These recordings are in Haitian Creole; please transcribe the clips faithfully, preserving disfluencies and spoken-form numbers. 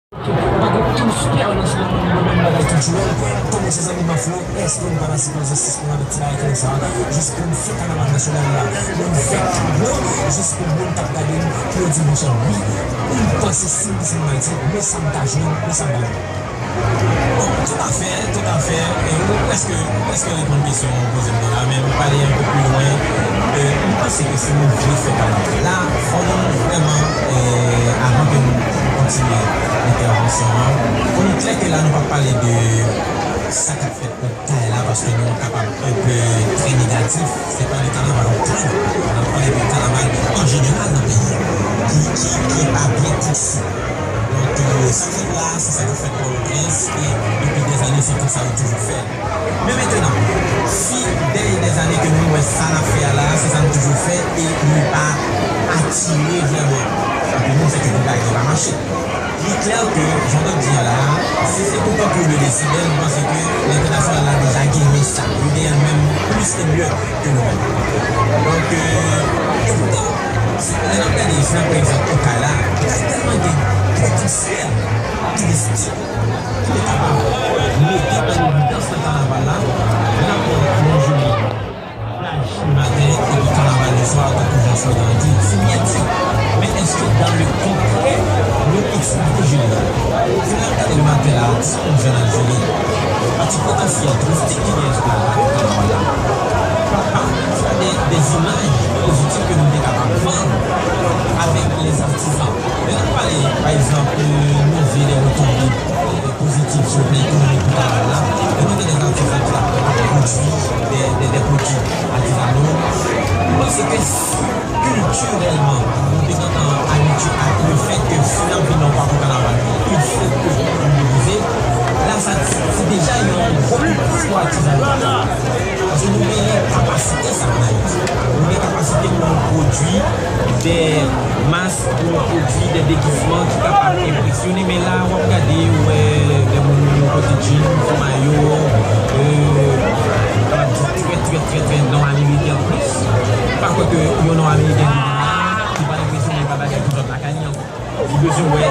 Pa gen okenn espérans nan moun yo menm bagay kiltirèl. Tonbe chèz anime flo, èske nou pa ta sipoze sispann avèk ti bagay konsa jis pou n fè kanaval nasyonal la? Pou n fè tablo, jis pou moun k ap gade n, pou yo di, monchè, wi, m panse si m di m Ayiti, men sa m ta jwenn, men sa m ta jwenn. Bon, toutafè, toutafè, e, ou prèske, ou prèske reponn kesyon w poze m nan la, men m prale yon pe pli lwen. E, m panse ke si nou vle fè kanaval la, fò nou vrèman, e, avan ke nou kontinye entèvansyon an, fò nou klè ke la nou p ap pale de sa k ap fèt Okay la, paske nou kapab enpe trè negatif. Se pa de kanaval Okay, n ap pale de kanaval an jeneral nan peyi a, ki, ki, ki pa byen konsi. Donk, e, sa k fèt la, se sa k ap fèt Pòtoprens, e depi dèzane, se konsa yo toujou fè. Men mentenan, si dèyè dèzane ke nou wè sa n ap fè a la, se sa n toujou fè, e li pa atire vrèman anpil moun, se ke nou pa gen pa mache. Li klè ke, jan w t ap di a la a, si se pou konplo de desibèl, m panse ke lentènasyonal la deja genyen sa. Yo genyen l menm plis e myè ke nou menm. Donk, e, e poutan, si, lè n ap gade, si n ap pran egzanp Okay la, Okay tèlman gen potansyèl touristik ki te kapab mete an evidans nan kanaval la, lè n ap pran yon jounen plaj le maten epi kanaval le soir, tankou jan slogan an di, se byen di. Men èske dans le concret, nou eksplike jounen an? Si n ap gade le maten la, ti moun jan n ap jwenn, an ti potansyèl touristik ki genyen sou plaj la, sou kanaval la, pa, pa, se pa de, de zimaj pozitif ke nou te kapab vann avèk lèzatizan. Lè n ap pale, pa egzanp, mize de retonbe pozitif sou le plan ekonomik pou kanaval la, e nou gen dè atizan ki ap pwodui dè, dè, dè pwodui atizano. M panse ke si kiltirèlman nou te gentan abitye ak le fèt ke si n ap vin nan yon pako kanaval, il faut que nou mobilize, la sa se deja yon gwo konplis pou atizano. Paske nou genyen kapasite sa ann Ayiti. Nou gen kapasite pou nou pwodui de mas, pou nou pwodui de degizman ki kapab enpresyone. Men la, w ap gade, ou wè de moun yo pote djin, fò mayo, e, kapab di trè, trè, trè, trè non ameriken anplis. Pa kwè ke yon non ameriken vin la, li pa enpresyone pa bagay ki sot lakay li ankò. Li bezwen wè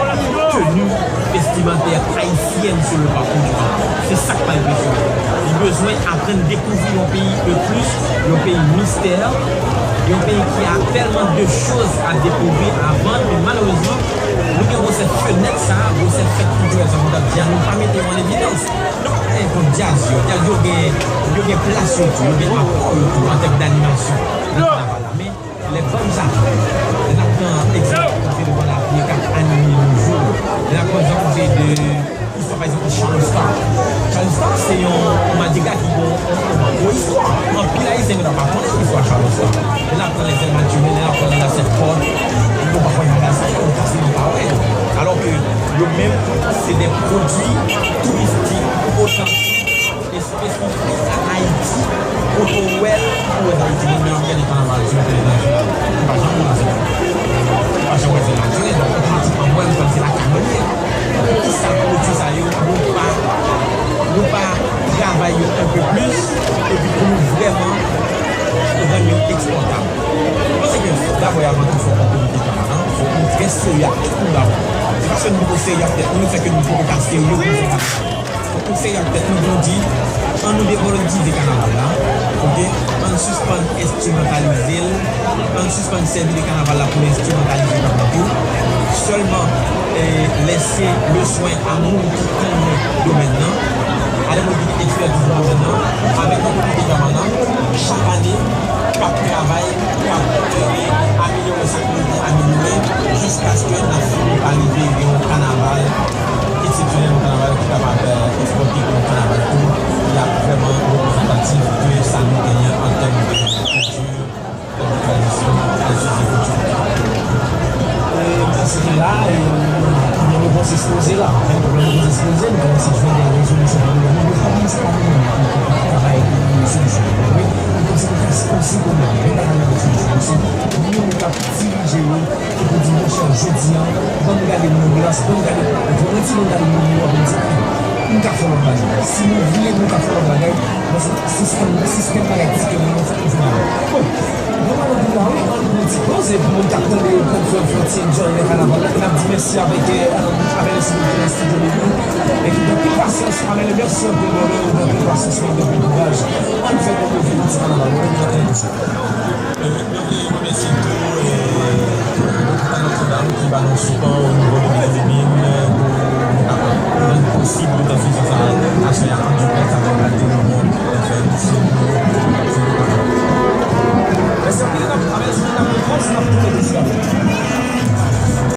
teni vestimantè ayisyèn sou le parcours du Pantò. Se sa k pa enpresyone. Li bezwen aprann dekouvri yon peyi de plis, yon peyi mistè, yon peyi ki a tèlman de choz a dekouvri avan, men malerezman, nou gen gwosè fenèt sa, gwosè fèt kiltirèl sa, pou n t ap di a, nou pa mete yo an evidans. Nou pa pale kont djaz yo. Djaz yo gen, yo gen plas yo tou, yo gen apò yo tou, an tèm danimasyon nan kanaval la. Men, lè bann sa, lè n ap pran egzanp, kote nou pral apiye k ap anime nou jou, lè n ap pran egzanp kote de istwa, pa egzanp, Charles Star. Charles Star se yon, yon madigra ki gen yon, yon gwo istwa. Anpil Ayisyen gentan pa konnen istwa Charles Star. Lè n ap pran Lèzèl Matyonè, lè n ap pran Lèzèl Sèt Pòt, nou pa kwè nan bagay sa yo, nou pase nou pa wè yo. Alò ke yo menm, se de pwodui touristik otantik, espesifik a Ayiti, kote w wè, ou wè Ayiti, moun yo ap gade kanaval sou entènasyonal. Ou pa janm wè Lèzèl Matyonè. Ou pa janm wè Lèzèl Matyonè, donk otomatikman, mwen, m konn se lakay mwen li ye. Poukisa pwodui sa yo, nou pa, nou pa travay yo enpe plis, epi pou nou vrèman rann yo ekspòtab? Mwen panse ke dabò e avan tou, fòk nou komite kanaval, fòk nou trè serye ak tout moun dabò. Se paske nou poko serye ak tèt nou, fè ke nou poko ka serye pou nou fè kanaval. Fòk nou serye ak tèt nou, pou nou di, ann nou depolitize kanaval la, oke? Ann sispann enstrimantalize l, ann sispann sèvi de kanaval la pou enstrimantalize kanaval tou. Sèlman, eh, lese le swen a moun ki konnen domèn nan, a de moun ki gen ekspertiz nan domèn nan, avèk yon komite pèmanan, chak ane, k ap travay, k ap, eh, amelyore sa k merite amelyore, jiskaske n ap fini pa rive gen yon kanaval eksepsyonèl, yon kanaval ki kapab, eh, ekspòte, yon kanaval tou ki ap vrèman reprezantatif de sa nou genyen an tèm de kilti, an tèm de tradisyon, an tèm de sosyete kiltirèl. E, paske la, e, pwoblèm yo panse se poze la. Lè pwoblèm yo panse se poze, nou kòmanse jwenn de rezolisyon pwoblèm yo. Nou pa menm se pa nou menm ki, ki, ki travay pou solisyon yo. Wi, nou kòmanse pou fè se poze pwoblèm yo. Nou pa ka jwenn solisyon. Se nou menm k ap dirije yo ki pou di, monchè, jodi a, ban m gade moun yo, ban m gade, mwen ti moun gade moun yo, ap di, m ka fè lòt bagay. Si nou vle, nou ka fè lòt bagay. Paske sistèm, sistèm bagay di ke moun yo fòk nou fè bagay. Bon, nou pa nan pou la, wi, ann pran ti poze pou moun k ap tande, pou fè, fè ti enjoy nan kanaval la. N ap di mèsi avèk, eh, avèk enstititris Sas, Alele, mèsi anpil, brother, pou pasans lan, pou kouraj. Ann fè kote vin ti kanaval, mwen, mwen, mwen, mwen. Mwen vle remèsye tou, e, tout Nòtredam ki ba nou sipò o nivo de Medellín, e, pou nou kapab rann posib retransmisyon sa a, aswè a, an dirèk avèk Altè Nouvo.